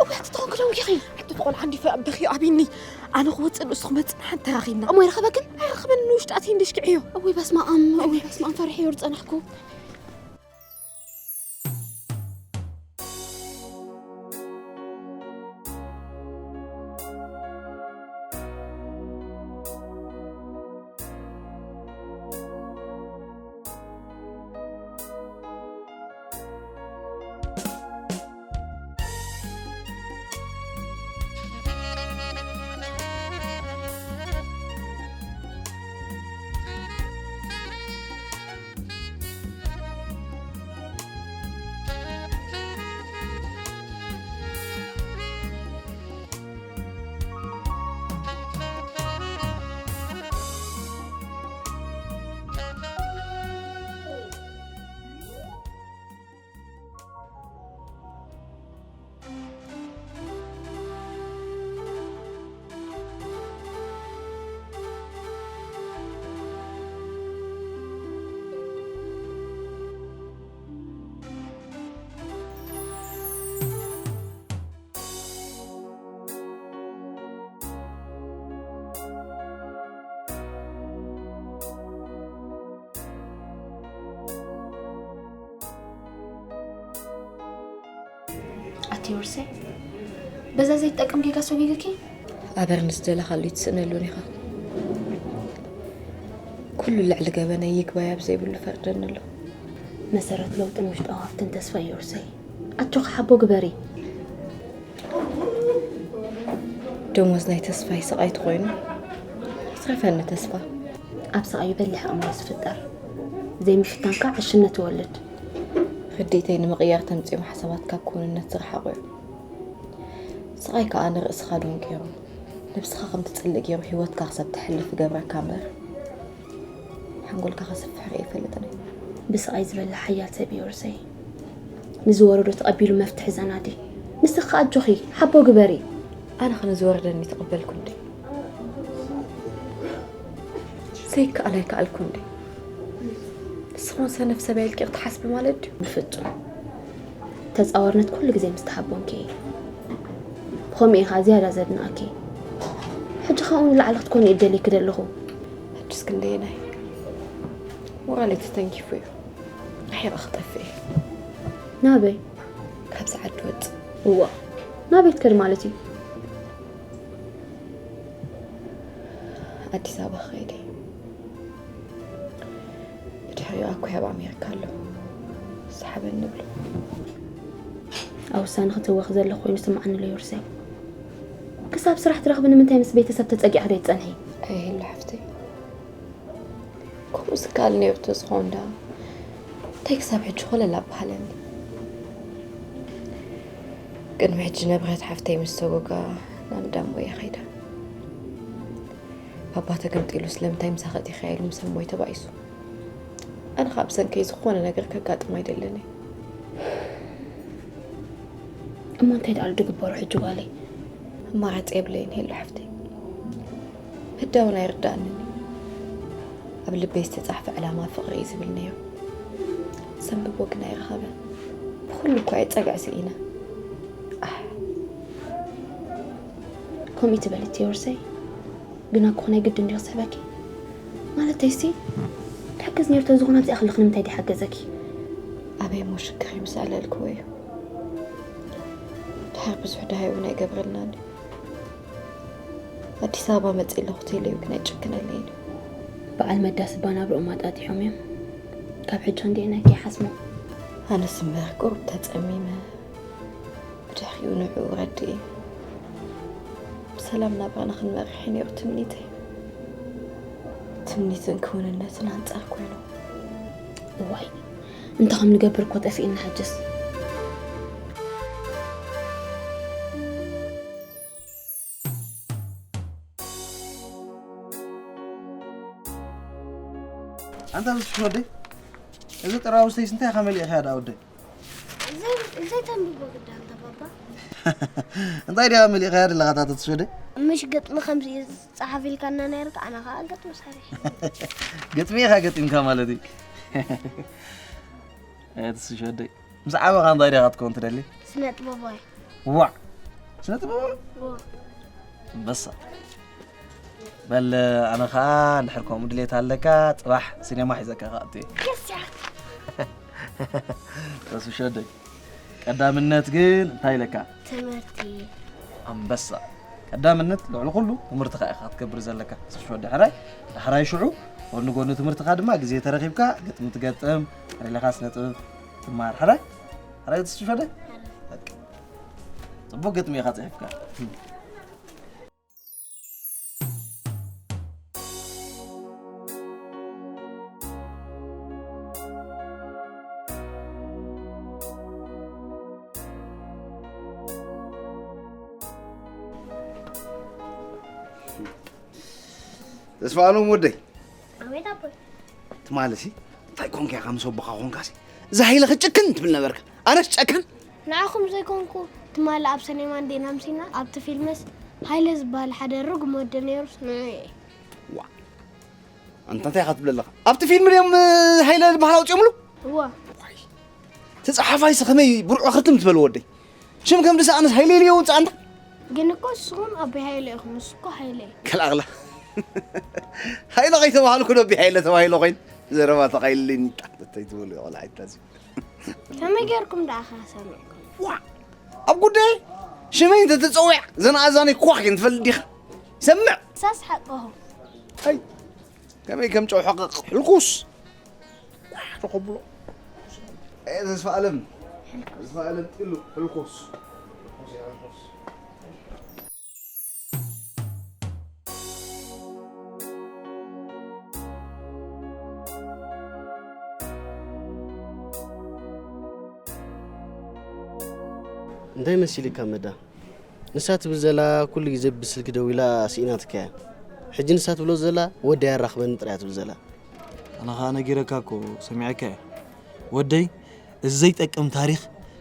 ሕቲ ትኾን ክደው ይኺ። ሕቲ ትቆልዓ እንዲ በኺ ኣቢኒ። ኣነ ክወፅእ ንእሱ ክመፅእ ንሓንቲ ተራኺብና። እሞ ይረኸበክን? ኣይረኸበን ንውሽጢ ኣትይ እንዲ ሽክዕዮ። እውይ በስመ ኣብ፣ እውይ በስመ ኣብ፣ ፈሪሐዮ ዝፀናሕኩ። ኣቲ ውርሰይ፣ በዛ ዘይትጠቅም ጌጋ ሰጊግኪ? ኣበር ንዝደለኻሉ ይትስእነሉን ኢኻ። ኩሉ ልዕሊ ገበነይ ይግባይ ኣብ ዘይብሉ ፈርደኒ ኣሎ። መሰረት ለውጥን ውሽጣዊ ሃብትን ተስፋ እዩ ውርሰይ። ኣጆኺ ሓቦ ግበሪ። ደሞዝ ናይ ተስፋይ ስቓይ ተኾይኑ ይትረፈኒ ተስፋ። ኣብ ስቓዩ በሊሕ ኣእምሮ ዝፍጠር ዘይምፍታን ከዓ ዕሽነት ይወልድ። ርድኢተይ ንምቕያር ተምፅኦም ሓሳባት ካብ ክውንነት ዝረሓቑ እዮም። ስቓይ ከዓ ንርእስኻ ደንቂሩ፣ ነብስኻ ከም ትጽልእ ገይሩ ህይወትካ ክሳብ ተሕልፍ ይገብረካ እምበር፣ ሓንጎልካ ከስፍሕ ርእየ ኣይፈልጥን እየ። ብስቓይ ዝበልዕ ሓያል ሰብ እዩ ርሰይ። ንዝወረዶ ተቐቢሉ መፍትሒ ዘናዲ። ንስኺ ከኣ ኣጆኺ፣ ሓቦ ግበሪ። ኣነ ኸ ንዝወረደኒ ተቐበልኩ እንዴ? ዘይከኣል ኣይከኣልኩ እንዴ? ንስኺ እውን ሰነፍ ሰብ ኢልኪ ክትሓስቢ ማለት ድዩ? ብፍጹም። ተጻዋርነት ኩሉ ግዜ ምስ ተሓቦንኪ እየ። ብኸምኡ ኢኻ ዝያዳ ዘድንቐኪ። ሕጂ ካብኡ ንላዕሊ ክትኮኒ እየ ደልየኪ ዘለኹ። ሕጂስ ክንደየናይ ሞራለይ ተተንኪፉ እዩ። ኣሒቐ ክጠፍእ እየ። ናበይ? ካብዚ ዓዲ ወጽእ። እዋ፣ ናበይ ትከዲ ማለት እዩ? ኣዲስ ኣበባ ክኸይድ እየ። ብድሕሪኡ ኣኮይ ኣብ ኣሜሪካ ኣሎ። ሰሓበኒ ንብሎ። ኣብ ውሳነ ክትህወኺ ዘለኺ ኮይኑ ስምዓኒ ኣሎ ዮርሰይ። ክሳብ ስራሕ ትረኽቢ ንምንታይ ምስ ቤተሰብ ተጸጊዕኺ ዘይትጸንሒ? ኣይ ሄሉ ሓፍተይ፣ ከምኡ ዝከኣል ነይሩ ተዝኸውን ደኣ እንታይ ክሳብ ሕጂ ኮለል ኣበሃለኒ። ቅድሚ ሕጂ ንብረት ሓፍተይ ምስ ተጎጋ ናብ ዳሞ እየ ከይደ። ባባ ተገምጢሉ ስለምንታይ ምሳኺ ኣቲኺ ኢሉ ምስ ኣሞይ ተባኢሱ። ኣነ ኸኣ ብሰንከይ ዝኾነ ነገር ከጋጥም ኣይደልን እየ። እሞ እንታይ ደኣ ዝግበሮ ሕጂ ጓለይ? ኣማራጺ የብለይን ሄሉ ሓፍተይ። ምህዳውን ኣይርድኣንን እዩ። ኣብ ልበይ ዝተጻሕፈ ዕላማ ፍቕሪ እዩ ዝብል ነይሩ። ዘንብቦ ግን ኣይረኸበን። ብኹሉ እኳ እየ ጸግዒ ስኢነ። ኣሕ። ከምኡ ትበሊ እቲ ዮርሰይ? ግና እኮ ናይ ግድን ድዩ ክስሕበኪ? ማለተይሲ፣ ክሕግዝ ነይሩ ተዝኾነ ኣብዚኣ ከለኺ ንምንታይ ድዩ ሓገዘኪ? ኣበይ እሞ ሽግር እዩ ምስ ኣዕለልክዎ እዩ። ድሓር ብዙሕ ደሃይ እውን ኣይገብረልናን እዩ። ኣዲስ ኣበባ መፂእ ኣለኹ ተይለዩ ግን ኣይጭክነለይን እዩ። በዓል መዳስ እባ ናብርኦም ኣጣጢሖም እዮም። ካብ ሕጂ ክንደየናይ ከይሓስሞ። ኣነስ እምበር ቁሩብ ተፀሚመ። ብድሕሪኡ ንዕኡ ረድእ። ብሰላም ናብራና ክንመርሕ እዩ ነይሩ ትምኒተይ። ትምኒትን ክውንነትን ኣንጻር ኮይኖም። እዋይ፣ እንታይ ከም ንገብር እኮ ጠፊእና ሕጅስ። ኣንታ ተስፍሽ ወደይ፣ እዚ ጥራውስተይስ እንታይ ኢኻ መሊእኻያ ደኣ ወደይ? ዘይተንብቦ ግዳ ኣንታ ባባ። እንታይ ዲኻ መሊእኻያ ዘለኻ ኣታ ተስፍሽ ወደይ? ምሽ ግጥሚ ከምዚ እዩ ዝጸሓፍ ኢልካና ነይርካ፣ ኣነ ኸኣ ግጥሚ ሰሪሐ። ግጥሚ ኢኻ ገጢምካ ማለት እዩ። ኣይ ተስፍሽ ወደይ፣ ምስ ዓበኻ እንታይ ዲኻ ክትከውን ትደሊ? ስነ ጥበባዊ። ዋዕ! ስነ ጥበባዊ? ኣንበሳ። በል፣ ኣነ ኸኣ እንድሕር ከምኡ ድሌት ኣለካ፣ ጽባሕ ሲኔማ ሒዘካ ክኣቱ እየ። የስያ። ተስፍሽ ወደይ፣ ቀዳምነት ግን እንታይ ኢለካ? ትምህርቲ። ኣንበሳ። ቀዳምነት ልዕሊ ኩሉ ትምህርትኻ ኢኻ ክትገብር ዘለካ። ተስፍሽ ወደይ፣ ሕራይ? ዳሕራይ ሽዑ፣ ጎኒ ጎኒ ትምህርትኻ ድማ ግዜ ተረኺብካ ግጥሚ ትገጥም፣ ሕራይ ኢለኻ ስነ ጥበብ ትማር። ሕራይ? ሕራይ ተስፍሽ ወደይ? በቃ። ጽቡቕ ግጥሚ ኢኻ ጽሒፍካ። ተስፋኣሎም ወደይ። ኣቤት ኣቦይ። ትማልሲ እንታይ ኮንካ ኢኻ ምስ ኣቦኻ ኮንካሲ? እዛ ሃይለ ክጭክን ትብል ነበርካ። ኣነስ ጨካን? ንዓኹም ዘይኮንኩ ትማሊ ኣብ ሰኔማ እንዴና ኣምሲና ኣብቲ ፊልምስ ሃይለ ዝበሃል ሓደ ርጉም ወዲ ነይሩስ ንዑ እየ። ዋ። ኣንታ እንታይ ኢኻ ትብል ኣለኻ? ኣብቲ ፊልም ድዮም፣ እ፣ ሃይለ ዝበሃል ኣውጺኦምሉ? እዋ። ዋይ። እቲ ጸሓፋይሲ ከመይ ብርዑ ክርትም ትበል ወደይ? ሽም ከም ድሰኣንስ ሃይለ ኢሉ የውጽእ ኣንታ? ግን እኮ ንስኹም ኣቦይ ሃይለ ኢኹም፣ ንሱ እኮ ሃይለ እዩ። ከላቕላ። ሃይለ ከይተባሃልኩ ዶ ኣቦይ ሃይለ ተባሂሎ ኮይኑ? ዘረባ ተቓይልልኝ። እንታይ ትብሉ ቆልዓ ይታዚ? ከመይ ጌርኩም ደኣ ከ ሰሚዕኩም? ዋ! ኣብ ጉዳይ ሽመይ እንተትጸውዕ ዘናኣዛነይ ኳኽ ግን ትፈልጥ ዲኻ? ሰምዕ! ሳስ ሓቅኹም። ኣይ፣ ከመይ ከም ጨው ሕቕቕ፣ ሕልኩስ! ኳሕ ተኸብሎ። ኤ፣ ተስፋ ኣለም። ተስፋ ኣለም ጢሉ፣ ሕልኩስ። እንታይ መሲልካ መዳ? ንሳ ትብል ዘላ ኩሉ ግዜ ብስልኪ ደዊላ ስኢናትካ እያ። ሕጂ ንሳ ትብሎ ዘላ ወደይ ኣራኽበኒ ጥራይ እያ ትብል ዘላ። ኣነ ኸኣ ነጊረካ እኮ ሰሚዐካ እየ። ወደይ እዚ ዘይጠቅም ታሪኽ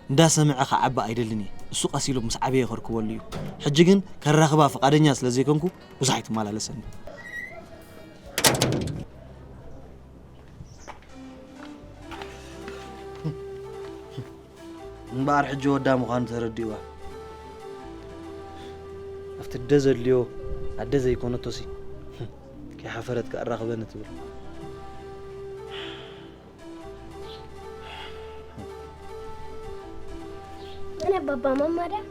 እንዳሰምዐ ክዓቢ ኣይደልን እየ። እሱ ቀስ ኢሉ ምስ ዓበየ ከርክበሉ እዩ። ሕጂ ግን ከራኽባ ፍቓደኛ ስለ ዘይኮንኩ ብዙሕ ኣይትመላለሰኒ። እምበኣር ሕጂ ወዳ ምዃኑ ተረዲእዋ። ኣብቲ ኣደ ዘድልዮ ኣደ ዘይኮነቶሲ ከይሓፈረት ከኣራኽበኒ ትብል። ኣነ ባባ ማማ ድያ?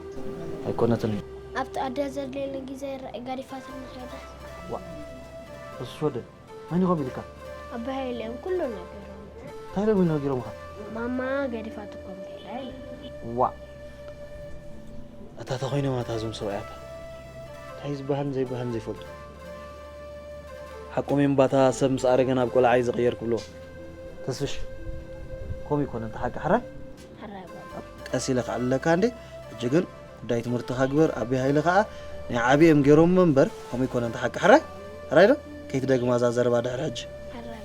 ኣይኮነትን። ኣብቲ ኣደ ዘድልየሉ ግዜ ይረኣይ ጋዲፋትኒ ከይዳ። ዋ፣ እሱ ወደ መን ኢኹም ኢልካ? ኣቦይ ሃይለ እዮም ኩሉ ነጊሮም። እንታይ ኢሎም እዮም ነጊሮምኻ? ማማ ገዲፋትኩም ከይዳ ኢሉ። ዋእ! ኣታ ተኾይኖም ኣታ እዞም ሰብኣይ ኣታ። እንታይ ዝበሃልን ዘይበሃልን ዘይፈልጡ። ሓቆም እዮም ባታ ሰብ ምስ ኣረገ ናብ ቆልዓ እዩ ዝቕየር ክብሎ። ተስፍሽ፣ ከምኡ ይኮነ እንተ ሓቂ ሕራይ? ሕራይ ባባ። ቀስ ኢለ ክዕልለካ እንዴ? ሕጂ ግን ጉዳይ ትምህርትኻ ግበር፣ ኣቢ ሃይለ ኸኣ ናይ ዓቢ እዮም ገይሮሞ እምበር፣ ከምኡ ኣይኮነን፣ እቲ ሓቂ። ሕራይ? ሕራይ ዶ? ከይትደግማ እዛ ዘረባ ድሕሪ ሕጂ። ሕራይ።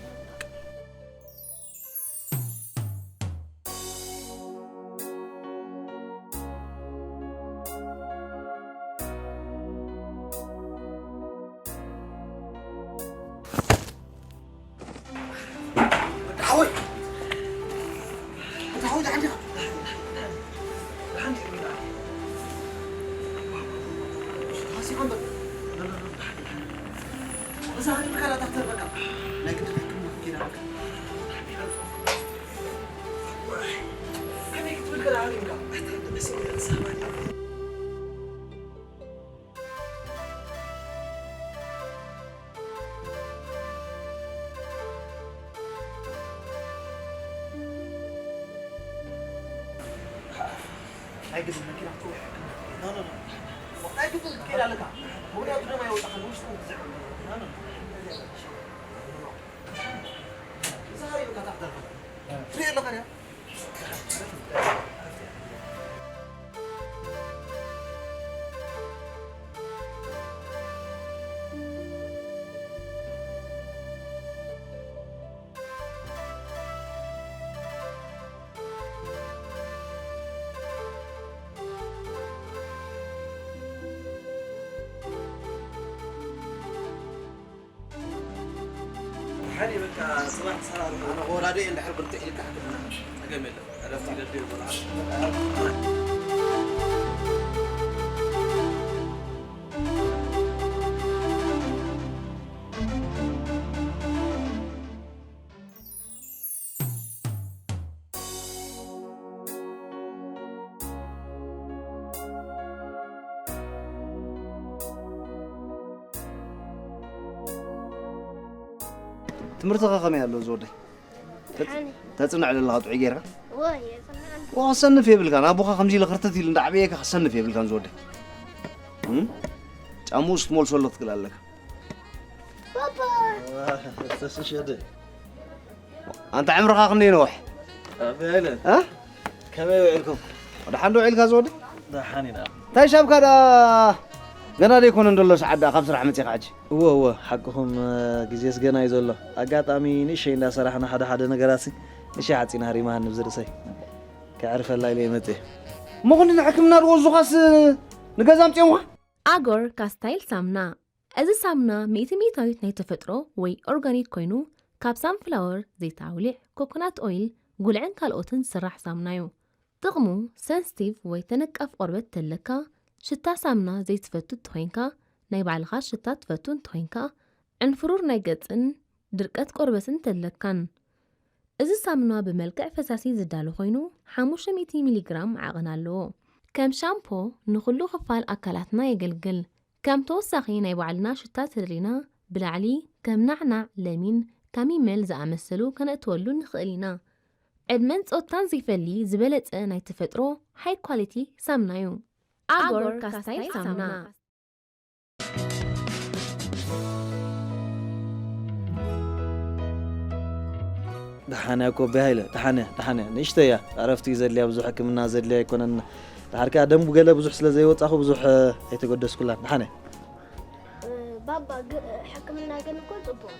ወዲ ሓወይ! ወዲ ሓወይ፣ ደሓን ዲኻ? ደሓን ዲኻ? ደሓን ዲኻ? ተሃሲኻ እምበር። እዛ ሃዲምካ ዳክተር በቃ። ናይ ግድን ሕክምና ክትከይድ ኣለካ። ከመይ ክትብል ከላ ሃዲምካ? ናይ ግድን መኪና ክትፅውዕ። ኖ፣ ኖ፣ ኖ። ናይ ግድን ክትከይድ ኣለካ። ምኽንያቱ ደም ኣይወጣኻን፣ ውሽጢ ክትዝዕም። ኖ፣ ኖ፣ ኖ። እዛ ሃዲምካ ታሕተርፋ። ትሪኦ ኣለኻ ድያ? ሓደ በቃ፣ ጽባሕ ሰላም። ኣነ ከወዳዶ እየ፣ እንድሕር ብርትዕ ኢልካ ሕክምና። ጸገም የለን። ዕረፍቲ ይደልዩ ይበልዓ። ትምህርትኻ ከመይ ኣሎ ዝወደይ? ተጽ- ደሓን። ተጽንዕ ዘለኻ ጥዑይ ጌርካ? ወይ የጽንዓኒ። ዋ ክሰንፍ የብልካን። ኣቦኻ ከምዚ ኢለ ክርተት ኢሉ እንዳዓበየካ ክሰንፍ የብልካን ዝወደይ። እም? ጫምኡ ስትመልሰሉ ክትክእል ኣለካ። ባባ። ተስሸደ ኣንታ ዕምርኻ ክንደይ ነውሕ? ኣበለ እ? ከመይ ውዒልኩም? ደሓን ዶ ውዒልካ ዝወደይ? ደሓን ኢና። እንታይ ሻብካ ደኣ ገና ደይኮነ እንደሎ ሰዓት ደኣ ካብ ስራሕ መጺኻ ሕጂ? እወ እወ ሓቅኹም፣ ግዜስ ገና እዩ ዘሎ። ኣጋጣሚ ንእሸይ እንዳሰራሕና ሓደ ሓደ ነገራትሲ ንእሸይ ሓፂና ሃሪማ ሃንብ ዝርእሰይ ከዕርፈላ ኢለ እየ መፅየ። እሞ ክንዲ ንሕክምና ድወዙኻስ ንገዛ ኣምፅኦምኻ? ኣጎር ካስታይል ሳምና። እዚ ሳምና ሚእቲ ሚእታዊት ናይ ተፈጥሮ ወይ ኦርጋኒክ ኮይኑ ካብ ሳንፍላወር፣ ዘይት ኣውሊዕ፣ ኮኮናት ኦይል፣ ጉልዕን ካልኦትን ዝስራሕ ሳምና እዩ። ጥቕሙ ሰንስቲቭ ወይ ተነቃፍ ቆርበት ተለካ፣ ሽታ ሳምና ዘይትፈቱ እንተኾይንካ፣ ናይ ባዕልኻ ሽታ ትፈቱ እንተኾይንካ፣ ዕንፍሩር ናይ ገጽን ድርቀት ቆርበትን ተለካን። እዚ ሳምና ብመልክዕ ፈሳሲ ዝዳሎ ኮይኑ ሓሙሽተ ሚእቲ ሚሊግራም ዓቐን ኣለዎ። ከም ሻምፖ ንኹሉ ክፋል ኣካላትና የገልግል። ከም ተወሳኺ ናይ ባዕልና ሽታ ተደሊና ብላዕሊ ከም ናዕናዕ፣ ለሚን፣ ካሚመል ዝኣመሰሉ ከነእትወሉ ንኽእል ኢና። ዕድመን ጾታን ዘይፈሊ ዝበለጸ ናይ ተፈጥሮ ሃይ ኳሊቲ ሳምና እዩ። ኣጎር ካስታይል ሳምና። ደሓን እያ ኮቢ ሃይለ፣ ደሓን እያ፣ ደሓን እያ። ንእሽተይ እያ፣ ዕረፍቲ እዩ ዘድልያ፣ ብዙሕ ሕክምና ዘድልያ ኣይኮነን። ደሓር ከኣ ደም ገለ ብዙሕ ስለ ዘይወጻኹ ብዙሕ ኣይተገደስኩላን። ደሓን እያ። ባባ ግ- ሕክምና ግን እኮ ጽቡቅ።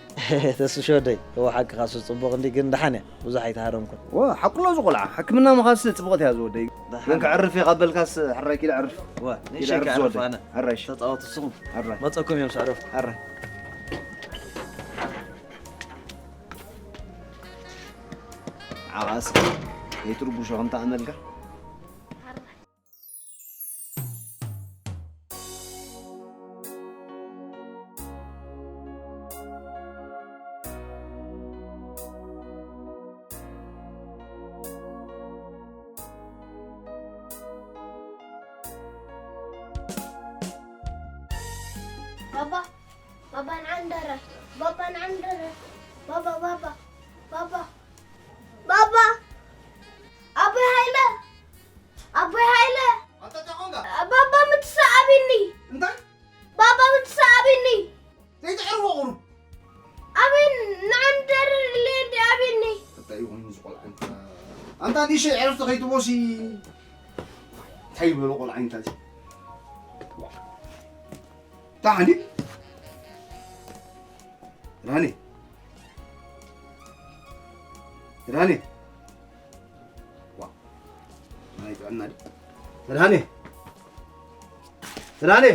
ተስፍሽ ወደይ፣ እወ ሓቅኻ እሱ ጽቡቕ እንዲ ግን ደሓን እያ፣ ብዙሕ ኣይተሃረምኩን። ዋ ሓቁሎ ዝቆልዓ ሕክምና ምኻስ ጽቡቕት እያ ዝወደይ። ግን ክዕርፍ እየ ካብ በልካስ ሕራይ ኪድ ዕርፍ። እወ፣ ንእሽተይ ይዕርፍ ክዕርፍ ዝወደይ። ኣነ። ሕራይ እሺ። ተጻወቱ ንስኹም። ሕራይ። መጸኩም እዮም ስዕረፍ። ሕራይ። ዓቓስ ከይትርብሾ ከምታ ኣመልካ። ባባ ባባ ንዓንደረ ባባ ንዓንደረ ባባ ባባ ባባ ባባ ኣቦይ ሃይለ ኣቦይ ሃይለ ኣንታ እንታይ ኾንካ? ባባ ምትሳእ ኣቢኒ እንታይ? ባባ ምትሳእ ኣቢኒ ዘይትዕርፎ ቁሩብ። ኣቢን ንዓንደረ ሌንዲ ኣቢኒ እንታይ ይኹን ምስ ቆልዓ እንታ ኣንታ ንእሽተይ ዕረፍቲ ከይትቦሲ እንታይ ይበሎ ቆልዓ እንታይ ታሓኒ ራኒ ራኒ ዋ ናይ ጥዕና ዲ ራኒ ራኒ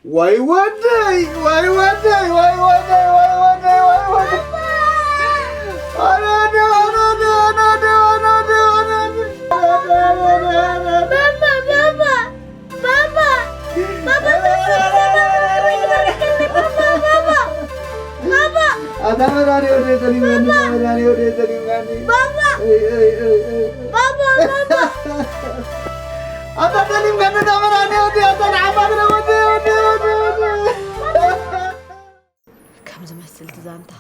ወይ ወደይ ወይ ወደይ ወይ ወደይ ወይ ወደይ ወይ ወደይ ኣታ መድኃኔ ወደይ ጸሊምካኒ፣ መድኃኔ ወደይ ጸሊምካኒ። ኣታ ጸሊምካኒ፣ ኣታ መድኃኔ ወደይ፣ ኣታ ንዓኻ ክለ ወደይ፣ ወደይ፣ ወደይ፣ ወደይ። ከም ዝመስል እቲ ዛንታ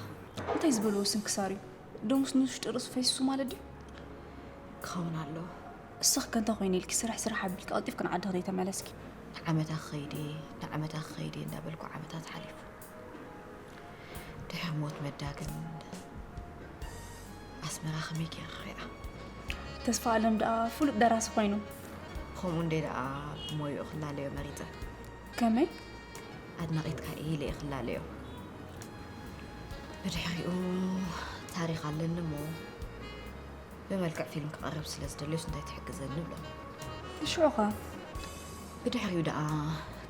እንታይ ዝበልዎ ስንክሳር እዩ? ደሙስ ንውሽጢ ርእሱ ፈሲሱ ማለት ድዩ? ክኸውን ኣለዎ። እስኺ ከ እንታይ ኮይኑ ኢልኪ ስራሕ ስራሕ ኣቢልኪ ቀልጢፍኪ ንዓድኺ ዘይተመለስኪ? ንዓመታ ክኸይድ እየ፣ ንዓመታ ክኸይድ እየ እንዳበልኩ ዓመታት ሓሊፉ። ድሕሪ ሞት መዳ ግን ኣስመራ ከመይ ገይረ ክሪኣ? ተስፋ ኣለም ደኣ ፍሉጥ ደራሲ ኮይኑ። ከምኡ እንደ ደኣ ብሞይኡ ክላለዮ መሪጸ። ከመይ? ኣድናቒትካ እየ ኢለ እየ ክላለዮ። ብድሕሪኡ ታሪኽ ኣለኒ እሞ ብመልክዕ ፊልም ክቐርብ ስለ ዝደልዮስ እንታይ ትሕግዘኒ እብሎ። ሽዑ ኸ? ብድሕሪኡ ደኣ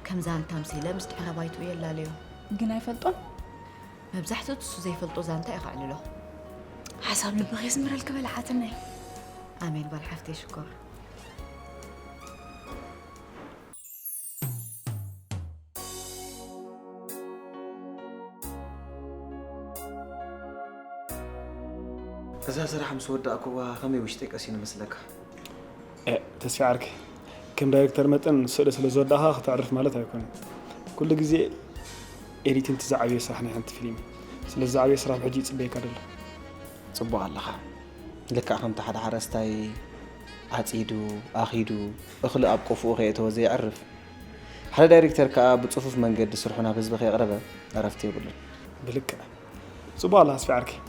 ከም ዛንታ ኣምሲለ ምስ ድሕረ ባይትኡ የላለዮ። ግን ኣይፈልጦን? መብዛሕትኡ እሱ ዘይፈልጦ ዛንታ እየ ከዕልሎ። ሓሳብ ልብኺ የስምረልኪ በሊ ሓትነይ። ኣሜን ጓል ሓፍተይ ሽኮር። እዛ ስራሕ ምስ ወዳእክዋ ከመይ ውሽጠይ ቀሲኑ መስለካ? ተስፊ ዓርከይ፣ ከም ዳይሬክተር መጠን ስእሊ ስለ ዝወዳእኻ ከተዕርፍ ማለት ኣይኮነን። ኩሉ ግዜ ኤዲቲንግ እቲ ዝዓበየ ስራሕ ናይ ሓንቲ ፊልም እዩ። ስለዚ ዝዓበየ ስራሕ ብሕጂ ይጽበየካ ደሎ። ጽቡቕ ኣለኻ። ልክዕ ከምቲ ሓደ ሓረስታይ ዓጺዱ ኣኺዱ እኽሊ ኣብ ቆፍኡ ከየእተወ ዘየዕርፍ፣ ሓደ ዳይሬክተር ከኣ ብጽፉፍ መንገዲ ስርሑ ናብ ህዝቢ ከየቕረበ ዕረፍቲ የብሉን። ብልክዕ። ጽቡቕ ኣላ ኣስፊ ዓርከይ።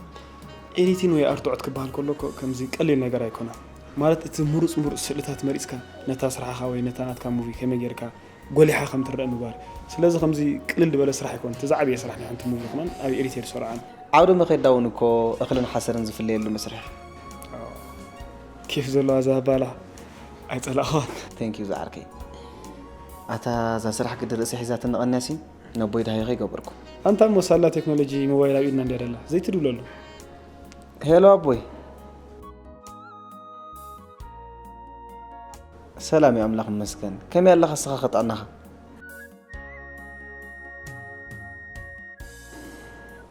ኤዲቲን ወይ ኣርትዖት ክበሃል ከሎ እኮ ከምዚ ቀሊል ነገር ኣይኮነን። ማለት እቲ ምሩጽ ምሩጽ ስእልታት መሪጽካ ነታ ስራሕኻ ወይ ነታ ናትካ ሙቪ ከመይ ጌርካ ጎሊሓ ከም ትረአ ምግባር። ስለዚ ከምዚ ቅልል ዝበለ ስራሕ ኣይኮነን። እቲ ዝዓበየ ስራሕ ናይ ሓንቲ ሙቪ ከማን ኣብ ኤዲተር ዝሰርዖ ኣነ። ዓውደ መኼዳ እውን እኮ እኽልን ሓሰርን ዝፍለየሉ መስርሕ። ኬፍ ዘለዋ እዛ ባላ ኣይጸላእኽዋን። Thank you ዝዓርከይ። ኣታ እዛ ስራሕ ግዲ ርእሲ ሒዛትኒ ቀንያሲ ነቦይ ዳሃዮ ከይገበርኩ። ኣንታ እሞ ሳላ ቴክኖሎጂ ሞባይል ኣብ ኢድና እንድያ ደላ ዘይትድውለሉ። ሄሎ ኣቦይ። ሰላም እዩ ኣምላኽ ይመስገን። ከመይ ኣለኻ እስኻ ከጥዕናኻ?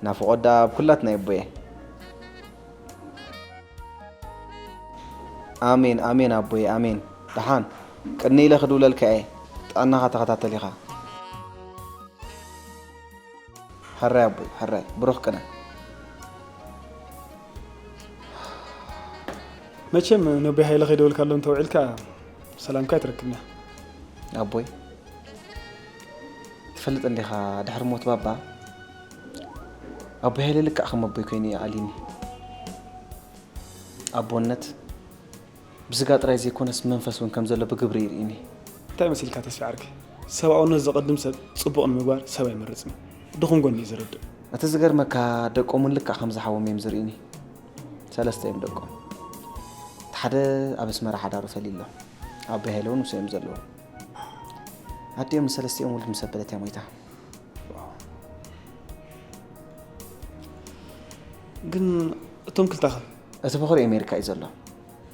ናፍቖት ደኣ ኣብ ኩላትና ይቦየ። ኣሜን ኣሜን ኣቦየ ኣሜን። ደሓን ቅኒ ኢለ ክድውለልካ እየ። ጥዕናኻ ተኸታተል ኢኻ። ሕራይ ኣቦይ ሕራይ ብሩኽ ቅነ። መቸም ነቦይ ሃይለ ከይደወልካሎም ተውዒልካ ሰላምካ ኣይትረክብን ኢኻ። ኣቦይ ትፈልጥ እንዲኻ ድሕሪ ሞት ባባ ኣቦይ ሃይለ ልክዕ ከም ኣቦይ ኮይኑ እዩ ኣልዩኒ። ኣቦነት ብስጋ ጥራይ ዘይኮነስ ብመንፈስ እውን ከም ዘሎ ብግብሪ የርእዩኒ። እንታይ መሲልካ ተስፊ ዓርከይ? ሰብኣውነት ዘቐድም ሰብ ጽቡቕ ንምግባር ሰብ ኣይመርጽን እዩ። ድኹም ጎኒ እዩ ዘረድእ። እቲ ዝገርመካ ደቆም እውን ልክዕ ከምዚ ሓዎም እዮም ዝርእዩኒ። ሰለስተ እዮም ደቆም። እቲ ሓደ ኣብ ኣስመራ ሓዳሩ ፈልዩ ኣሎ። ኣቦይ ሃይለ እውን ምስኡ እዮም ዘለዉ። ኣዲኦም ንሰለስቲኦም ውሉድ ምስ ኣበለት እያ ሞይታ። ግን እቶም ክልተኸ? እቲ በኹሪ ኣሜሪካ እዩ ዘሎ።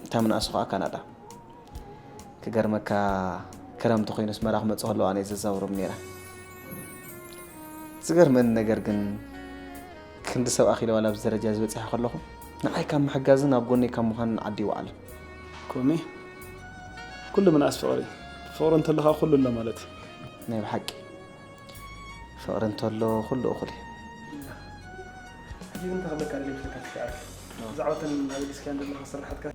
እታ ምንኣሱ ኸኣ ካናዳ። ክገርመካ ክረምቲ ኮይኑ ኣስመራ ክመጹ ከለዉ ኣነ እየ ዘዛውሮም ነይረ። ዝገርመኒ ነገር ግን ክንዲ ሰብ ኣኺለ ዋላ ኣብዚ ደረጃ እዚ በጺሐ ከለኹ ንዓይ ካብ ምሕጋዝን ኣብ ጎነይ ካብ ምዃንን ዓዲ ይወዓል። ኮሜ ኩሉ ምንኣስ ፍቕሪ እዩ። ፍቕሪ እንተሎ ኸኣ ኩሉ ኣሎ ማለት እዩ። ናይ ብሓቂ ፍቕሪ እንተሎ ኩሉ እኹል እዩ። ሕጂ ግን ተኽለካ ደለ ይፍለካ ትሽዓል ብዛዕባ ተን ኣብ ዲስካን ዘለኻ ስራሓትካ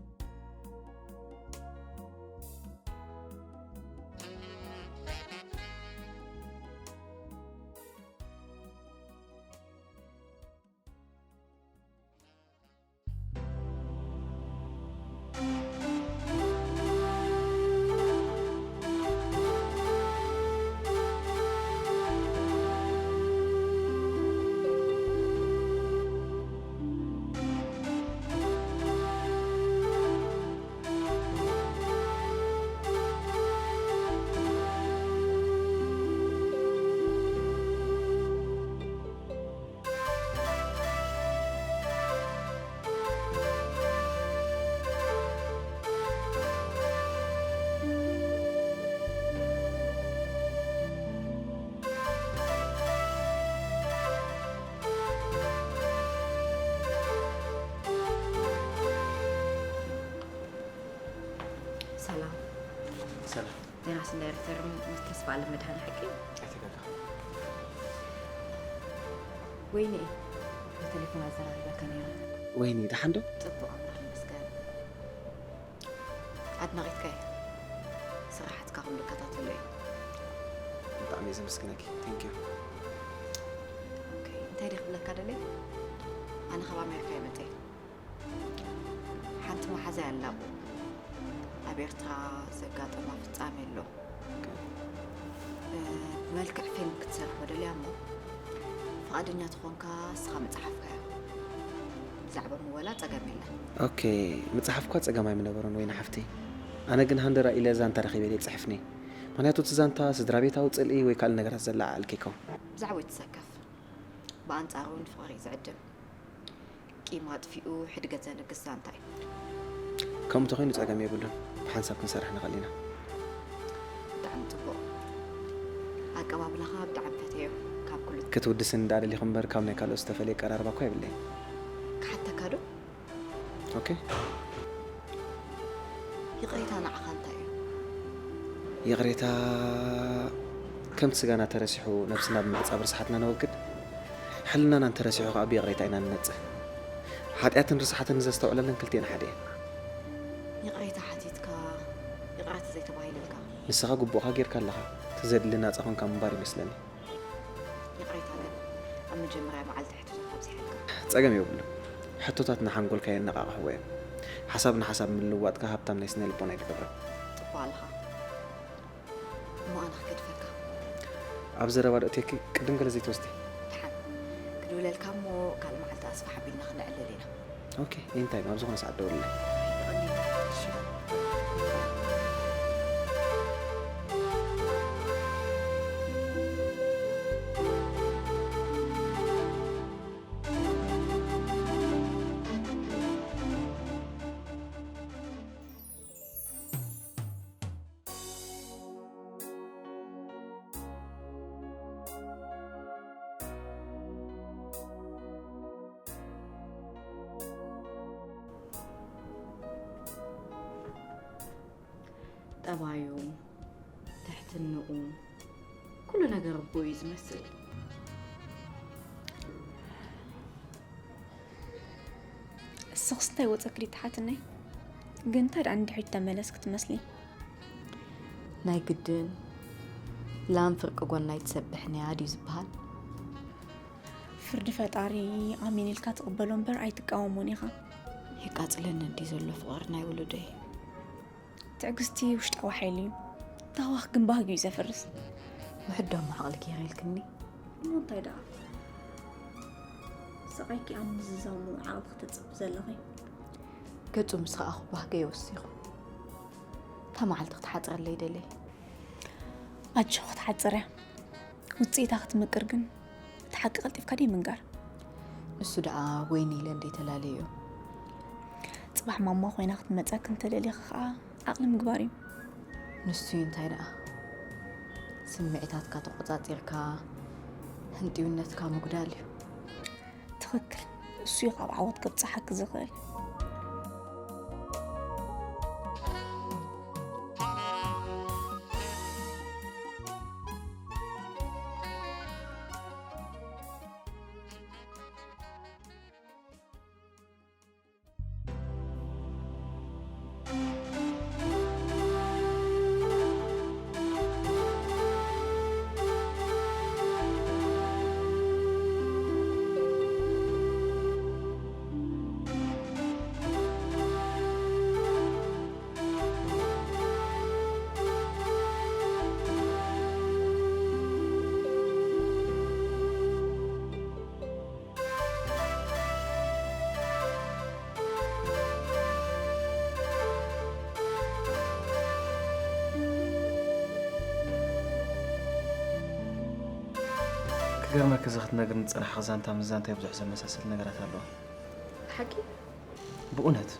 ሰላም። ሰላም። ዮናስን ዳይረክተርን ምስ ተስፋኣለም መድሃኔ ሓቂ? ኣይተጋገኻ። ወይኒ እየ ብቴሌፎን ኣዘራሪባካ ነይረ። ወይኒ ደሓን ዶ? ጽቡቕ ኣምላኽ ይመስገን። ኣድናቒትካ እየ። ስራሓትካ ክም ልከታተሎ እየ። ብጣዕሚ እየ ዘመስግነኪ። Thank you። ኦኬ፣ እንታይ ድየ ክብለካ ደልየ? ኣነ ካብ ኣሜሪካ እየ መፅየ። ሓንቲ መሓዛይ ኣላ ኣብኡ። ኣብ ኤርትራ ዘጋጠማ ፍጻሜ ኣሎ። ብመልክዕ ፊልም ክትሰርሖ ደልያ እሞ ፍቓደኛ ተኾንካ እስኻ ምጽሓፍካዮ። ብዛዕባ ምወላ ጸገም የለን። ኦኬ፣ ምጽሓፍ እኳ ጸገም ኣይምነበሮን ወይኒ ሓፍተይ። ኣነ ግን ሃንደራ ኢለ ዛንታ ረኺበ ኢለ ይጽሕፍ ነይ። ምኽንያቱ እቲ ዛንታ ስድራ ቤታዊ ጽልኢ ወይ ካልእ ነገራት ዘለዓዕል ከይከውን። ብዛዕባ ኣይትሰከፍ። ብኣንጻሩ ንፍቕሪ እዩ ዝዕድም። ቂም ኣጥፊኡ ሕድገት ዘንግስ ዛንታ እዩ። ከምኡ ተኾይኑ ጸገም የብሉን፣ ብሓንሳብ ክንሰርሕ ንኽእል ኢና። ብጣዕሚ ጽቡቕ። ኣቀባብላኻ ብጣዕሚ ፈትየዮ። ካብ ኩሉ ክትውድስኒ ደኣ ደሊኹ እምበር ካብ ናይ ካልኦት ዝተፈልየ ኣቀራርባ እኳ የብለይን። ክሓተካ ዶ? ኦኬ። ይቕሬታ ንዓኻ እንታይ እዩ? ይቕሬታ ከምቲ ስጋና ተረሲሑ ነብስና ብምሕጻብ ርስሓትና ነወግድ፣ ሕልናና እንተረሲሑ ከኣ ብይቕሬታ ኢና ንነጽህ። ሓጢኣትን ርስሓትን ዘስተውዕለለን ክልቲኤን ሓደ እየን። ይቕሬታ ሓቲትካ ይቕረ ተዘይተባሂልልካ። ንስኻ ግቡእኻ ጌርካ ኣለኻ። እቲ ዘድሊ ናጻ ኮንካ ምንባር ይመስለኒ። ይቕሬታ ግን ኣብ መጀመርያ መዓልቲ ሕቶታት ኣብዚሐልካ። ጸገም የብሉን። ሕቶታት ንሓንጎልካ የነቓቕሕዎ እዮም። ሓሳብ ንሓሳብ ምልውዋጥካ ሃብታም ናይ ስነ ልቦና እዩ ዝገብሮ። ጽቡቕ ኣለኻ። እሞ ኣነ ክገድፈካ። ኣብ ዘረባ ዶ እትየኪ ቅድም ገለ ዘይትወስዲ? ደሓን ክድውለልካ እሞ ካልእ መዓልቲ ኣስፍሕ ኣቢልና ክነዕልል ኢና። ኦኬ፣ ኤኒታይም ኣብ ዝኾነ ሰዓት ደውልለይ። ጠባዩ፣ ትሕትንኡ፣ ኩሉ ነገር ኣቦኡ እዩ ዝመስል። እስኽስ እንታይ ወፀክሪ ትሓትነይ? ግን እንታይ ደኣ ንድሕሪት ተመለስክ ትመስሊ? ናይ ግድን ላም ፍርቂ ጎና ኣይትሰብሕን እያ ድዩ ዝበሃል? ፍርዲ ፈጣሪ ኣሜን ኢልካ ትቕበሎ እምበር ኣይትቃወሞን ኢኻ። የቃፅለኒ እንዲ ዘሎ ፍቕሪ ናይ ውሉደይ። ትዕግስቲ ውሽጣዊ ሓይሊ እዩ። ታህዋኽ ግን ባህጊ እዩ ዘፍርስ። ውሕድ ደሞ ዓቕሊ ገይረ ኢልክኒ። እሞ እንታይ ደኣ? ስቓይኪ ኣብ ምዝዛሙ ዓቕሊ ክተጽቢ ዘለኺ። ገጹ ምስ ረኣኹ ባህገ ይወሲኹ። እታ መዓልቲ ክትሓጽረለይ ደለየ። ኣጆኺ ክትሓጽር እያ። ውጽኢታ ክትምቅር ግን እቲ ሓቂ ቀልጢፍካ ደይ ምንጋር። ንሱ ደኣ ወይኒ ኢለ እንዴ ተላለዮ። ጽባሕ ማማ ኮይና ክትመጸክ እንተደሊኺ ከኣ ዓቕሊ ምግባር እዩ። ንሱ እዩ እንታይ ደኣ ስምዒታትካ ተቆጻጺርካ ህንጥዩነትካ ምጉዳል እዩ። ትኽክል። እሱ እዩ ካብ ዓወት ከብጽሓኪ ዝኽእል። ክገርመኪ፣ እዚ ክትነግርኒ ዝጸናሕኺ ዛንታ ምስ ዛንታይ ብዙሕ ዘመሳስል ነገራት ኣለዎ። ብሓቂ? ብእውነት፣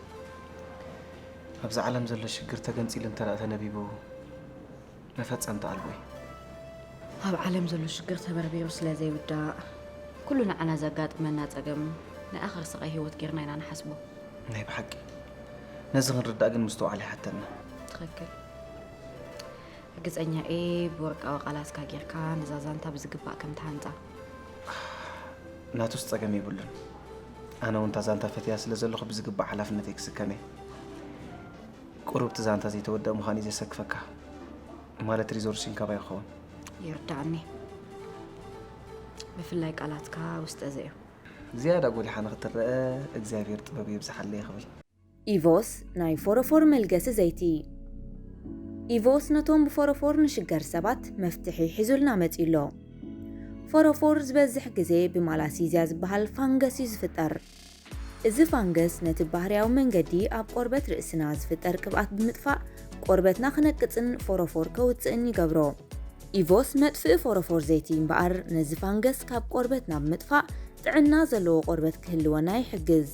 ኣብዚ ዓለም ዘሎ ሽግር ተገንጺሉ እንተ ደኣ ተነቢቡ፣ መፈጸምታ ኣልቦ እዩ። ኣብ ዓለም ዘሎ ሽግር ተበርቢሩ ስለ ዘይውዳእ፣ ኩሉ ንዓና ዘጋጥመና ጸገም ናይ ኣኸር ስቓይ ህይወት ጌርና ኢና ንሓስቦ። ናይ ብሓቂ፣ ነዚ ክንርዳእ ግን ምስትውዓል ይሓተና። ትኽክል። ርግጸኛ እየ ብወርቃዊ ቃላትካ ጌርካ ነዛ ዛንታ ብዝግባእ ከም ትሃንጻ። ናቱስ ጸገም የብሉን። ኣነ እውን እታ ዛንታ ፈትያ ስለ ዘለኹ ብዝግባእ ሓላፍነተይ ክስከም እየ። ቁሩብ እቲ ዛንታ ዘይተወደአ ምዃኑ እዩ ዘሰክፈካ። ማለት ሪዞርሽን ካባይ ክኸውን። ይርዳእኒ። ብፍላይ ቃላትካ ውስጠ ዘእዮም። ዝያዳ ጎሊሓ ንኽትረአ እግዚኣብሔር ጥበብ የብዝሓለይ ክብል። ኢቮስ ናይ ፎሮፎር መልገሲ ዘይቲ። ኢቮስ ነቶም ብፎሮፎር ንሽገር ሰባት መፍትሒ ሒዙልና መጺኡ ኣሎ። ፎሮፎር ዝበዝሕ ግዜ ብማላሲዝያ ዝበሃል ፋንገስ እዩ ዝፍጠር። እዚ ፋንገስ ነቲ ባህርያዊ መንገዲ ኣብ ቆርበት ርእስና ዝፍጠር ቅብኣት ብምጥፋእ ቆርበትና ክነቅጽን ፎሮፎር ከውጽእን ይገብሮ። ኢቮስ መጥፍኢ ፎሮፎር ዘይቲ እምበኣር ነዚ ፋንገስ ካብ ቆርበትና ብምጥፋእ ጥዕና ዘለዎ ቆርበት ክህልወና ይሕግዝ።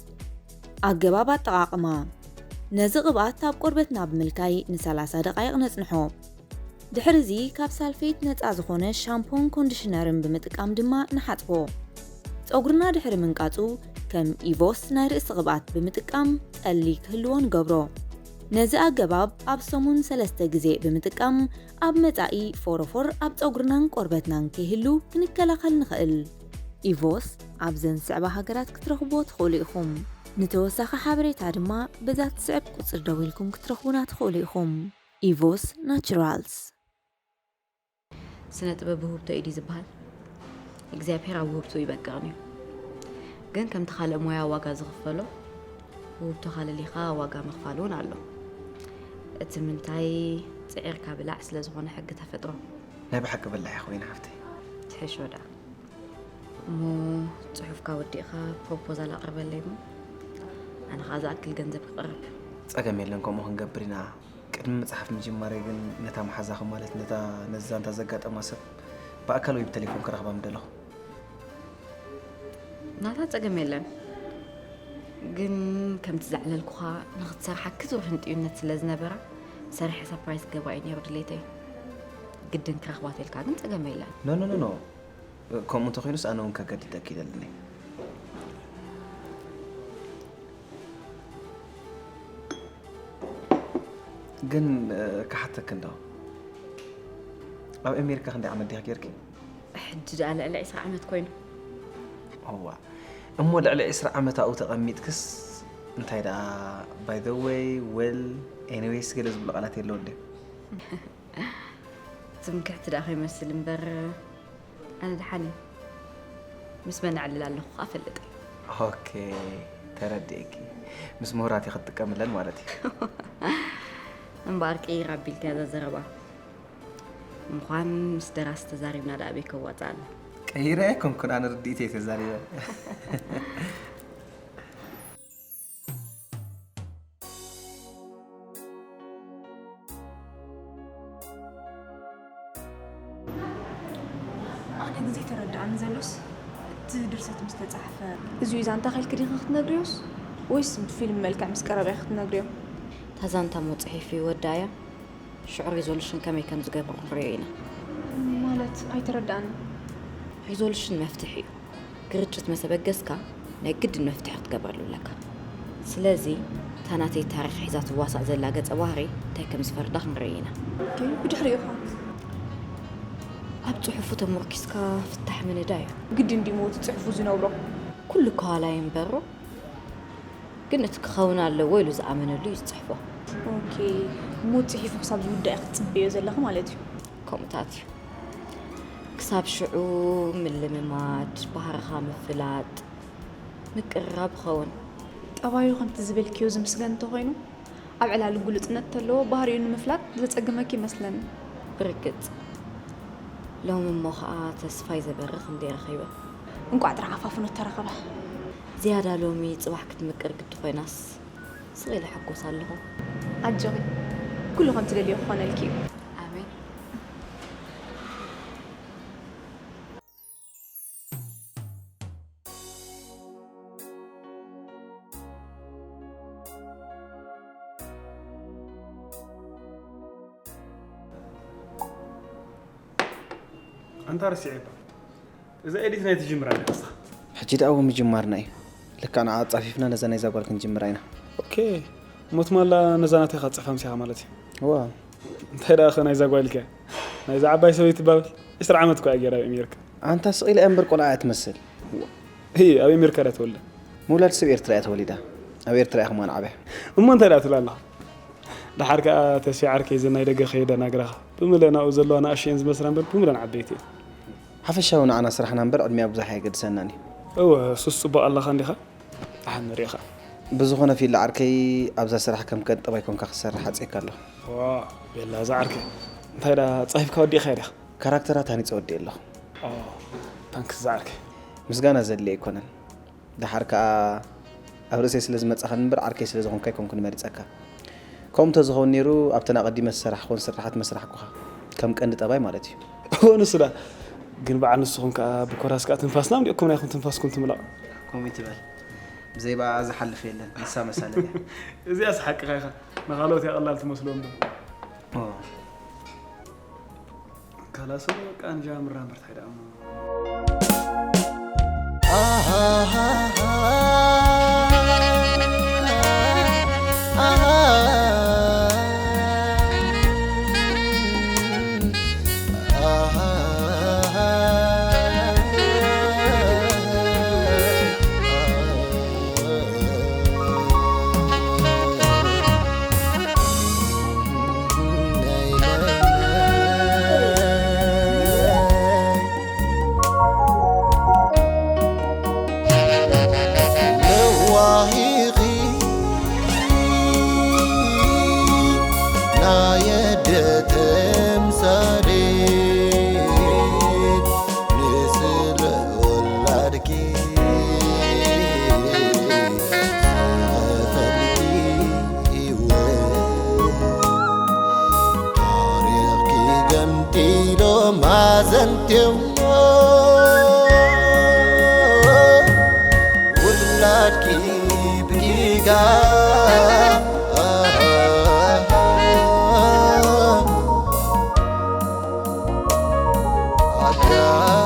ኣገባብ ኣጠቓቕማ። ነዚ ቅብኣት ኣብ ቆርበትና ብምልካይ ንሰላሳ ደቓይቕ ነጽንሖ። ድሕርዚ ካብ ሳልፌት ነጻ ዝኾነ ሻምፖን ኮንዲሽነርን ብምጥቃም ድማ ንሓጽቦ። ጸጉርና ድሕሪ ምንቃጹ ከም ኢቮስ ናይ ርእሲ ቅብኣት ብምጥቃም ጠሊ ክህልዎ ንገብሮ። ነዚ ኣገባብ ኣብ ሰሙን ሰለስተ ግዜ ብምጥቃም፣ ኣብ መጻኢ ፎሮፎር ኣብ ጸጉርናን ቆርበትናን ከይህሉ ክንከላኸል ንኽእል። ኢቮስ ኣብዘን ዝስዕባ ሃገራት ክትረኽብዎ ትኽእሉ ኢኹም። ንተወሳኺ ሓበሬታ ድማ በዛ ትስዕብ ቁጽሪ ደዊልኩም ክትረኽቡና ትኽእሉ ኢኹም። ኢቮስ ናቹራልስ። ስነ ጥበብ ውህብቶ እዩ ድዩ ዝበሃል? እግዚኣብሔር ኣብ ውህብቶ ይበቅቕን እዩ። ግን ከምቲ ካልእ ሞያ ዋጋ ዝኽፈሎ፣ ውህብቶኻ ለሊኻ ዋጋ ምኽፋል እውን ኣሎ። እቲ ምንታይ ጽዒርካ ብላዕ ስለ ዝኾነ ሕጊ ተፈጥሮ። ናይ ብሓቂ በላሕ ኢኻ ወይኒ ሓፍተይ። ትሕሾ ደኣ። እሞ ጽሑፍካ ወዲእኻ ፕሮፖዛል ኣቕርበለይ እሞ ኣነ ኸኣ ዝኣክል ገንዘብ ክቕርብ። ጸገም የለን፣ ከምኡ ክንገብር ኢና። ቅድሚ ምጽሓፍ ምጅማረይ ግን ነታ መሓዛኺ ማለት ነታ ነዚ ዛንታ ዘጋጠማ ሰብ ብኣካል ወይ ብተሌፎን ክረኽባ ምደለኹ። ናታ ጸገም የለን። ግን ከምቲ ዘዕለልኩኻ ንኽትሰርሓ ክዙር ህንጥዩነት ስለ ዝነበራ ሰሪሐ ሰርፕራይዝ ክገብራ እዩ ነይሩ ድሌተይ። ግድን ክረኽባ ተልካ ግን ጸገም የለን። ኖ ኖ ኖ ኖ። ከምኡ እንተኾይኑስ ኣነ እውን ከገድደኪ ይደልኒ። ግን፣ እ፣ ክሓተኪ እንዶ፣ ኣብ ኣሜሪካ ክንደይ ዓመት ዲኺ ጌርኪ? ሕጂ ደኣ ልዕሊ ዕስራ ዓመት ኮይኑ። እዋ፣ እሞ ልዕሊ ዕስራ ዓመት ኣብኡ ተቐሚጥክስ እንታይ ደኣ፣ by the way፣ well፣ anyways ገለ ዝብሉ ቃላት የለውን ድዩ? ትምክሕቲ ደኣ ከይመስል እምበር፣ ኣነ ደሓን እየ። ምስ መን ኣዕልል ኣለኹ ከኣ እፈልጥ እየ። ኦኬ፣ ተረዲኤኪ። ምስ ምሁራት ኢኺ ትጥቀምለን ማለት እዩ። እምበኣር ቅይር ኣቢልካያ እዛ ዘረባ። ምዃን ምስ ደራሲ ተዛሪብና ደኣ ኣበይ ከዋጽኣና? ቀይረ ኣይኮንኩን፣ ኣነ ርድኢተይ ተዛሪበ። ኣነ ግን ዘይተረድኣኒ ዘሎስ፣ እቲ ድርሰት ምስ ተጻሕፈ፣ እዚ እዩ ዛንታ ኢልኪ ዲኺ ክትነግርዮስ፣ ወይስ ብፊልም መልክዕ ምስ ቀረበ ኢኺ ክትነግርዮ? እታ ዛንታ እሞ ጽሒፉ ይወድኣያ፣ ሽዑ ሪዞሉሽን ከመይ ከም ዝገብሮ ክንርእዮ ኢና። ማለት ኣይተረድኣንን። ሪዞሉሽን መፍትሒ እዩ። ግርጭት ምስ ኣበገስካ፣ ናይ ግድን መፍትሒ ክትገብረሉ ኣለካ። ስለዚ፣ እታ ናተይ ታሪኽ ሒዛ ትዋሳእ ዘላ ገጸ ባህሪ እንታይ ከም ዝፈርዳ ክንርኢ ኢና። ኦኬ፣ ብድሕሪኡ ኸ? ኣብ ጽሑፉ ተመርኪስካ ፍታሕ ምንዳይ እዩ። ግድን ድዩ እቲ ጽሑፉ ዝነብሮ? ኩሉ ከዋላይ እምበሩ፣ ግን እቲ ክኸውን ኣለዎ ኢሉ ዝኣመነሉ እዩ ዝጽሕፎ። ኦኬ፣ እሞ ጽሒፉ ክሳብ ዝውዳእ ክትጽበዮ ዘለኺ ማለት እዩ። ከምኡታት እዩ። ክሳብ ሽዑ ምልምማድ፣ ባህርኻ ምፍላጥ፣ ምቅርራብ ይኸውን። ጠባዩ ከምቲ ዝበልክዮ ዝምስገን እንተኾይኑ፣ ኣብ ዕላሉ ግሉጽነት እንተለዎ፣ ባህሪኡ ንምፍላጥ ዘጸግመኪ ይመስለኒ። ብርግጽ። ሎሚ እሞ ኸኣ ተስፋይ ዘበርህ ክንደይ ረኺበ። እንቋዕ ጥራሕ ኣፋፍኖ ተረኸበ። ዝያዳ ሎሚ ጽባሕ ክትምቅር ግዲ ኮይናስ፣ ስቕ ኢለ ሕጎስ ኣለኹ። ኣጆኺ፣ ኩሉ ከም ትደልዮ ክኾነልኪ እዩ። ኣሜን። ኣንታ ረሲዐ እባ። እዛ ኤዲት ናይ ትጅምራ ኣለኻ ንስኻ። ሕጂ ደኣ እውን ምጅማርና እዩ። ልክዕ ንዓ ኣጻፊፍና ነዛ ናይዛ ጓል ክንጅምራ ኢና። ኦኬ። እሞ ትማላ ነዛ ናተይ ኢኻ ትጽሕፋ ምሲኻ ማለት እዩ። እዋ። እንታይ ደኣ ኸ ናይዛ ጓል ኢልካ? ናይዛ ዓባይ ሰበይቲ ትባብል። ዕስራ ዓመት እኮ እያ ገይራ ኣብ ኣሜሪካ። ኣንታ ስቕ ኢላ እያ እምበር ቆልዓ እያ ትመስል። እይ፣ ኣብ ኣሜሪካ ድያ ተወልዳ? ምውላድ ሰብ ኤርትራ እያ ተወሊዳ። ኣብ ኤርትራ እያ ከማን ዓብያ። እሞ እንታይ ደኣ ትብል ኣለኻ? ደሓር ከኣ ተስፊ ዓርከይ፣ እዘን ናይ ደገ ከየደናግራኻ። ብምልእ ናብኡ ዘለዋ ንኣሽቱ እየን ዝመስላ እምበር ብምልኣን ዓበይቲ እየን። ሓፈሻዊ ንዓና ስራሕና እምበር ዕድሚኣ ብዙሕ ኣየገድሰናን እዩ። እወ፣ ሱስ ጽቡቕ ኣለኻ እንዲኻ? ደሓን ንሪኦ ኸኣ። ብዝኾነ ፊል ዓርከይ፣ ኣብዛ ስራሕ ከም ቀን ጠባይ ኮንካ ክትሰርሕ ሓጽየካ ኣለኹ። ዋ፣ ቤላ እዛ ዓርከይ። እንታይ ደኣ ጻሒፍካ ወዲእኻያ ዲኻ? ካራክተራት ሃኒጸ ወዲኤ ኣለኹ። ኦ፣ ታንክስ እዛ ዓርከይ። ምስጋና ዘድልዮ ኣይኮነን። ደሓር ከኣ ኣብ ርእሰይ ስለ ዝመጻኻኒ እምበር ዓርከይ ስለ ዝኾንካ ኣይኮንኩን መሪጸካ። ከምኡ እንተዝኸውን ነይሩ ኣብተን ኣቐዲመ ዝሰራሕክወን ስርሓት መስራሕኩኻ። ከም ቀንዲ ጠባይ ማለት እዩ። እወ ንሱ ደኣ። ግን በዓል ንስኹም ከኣ ብኮራስ ከኣ ትንፋስና እንዲኹም ናይኹም ትንፋስኩም ትምለቕ። ከምኡ ይትበል። ብዘይ ብኣ ዝሓልፍ የለን። ንሳ መሳለል እያ። እዚኣስ ሓቅኻ ኢኻ። ንኻልኦት እያ ቀላል ትመስሎም ዶ? ኦ። ካላሶ በቃ ንጃምራ እምበር ታይ ደኣ እሞ። ዘንቴሞ ውላድኪ ብጊጋ ኣዳ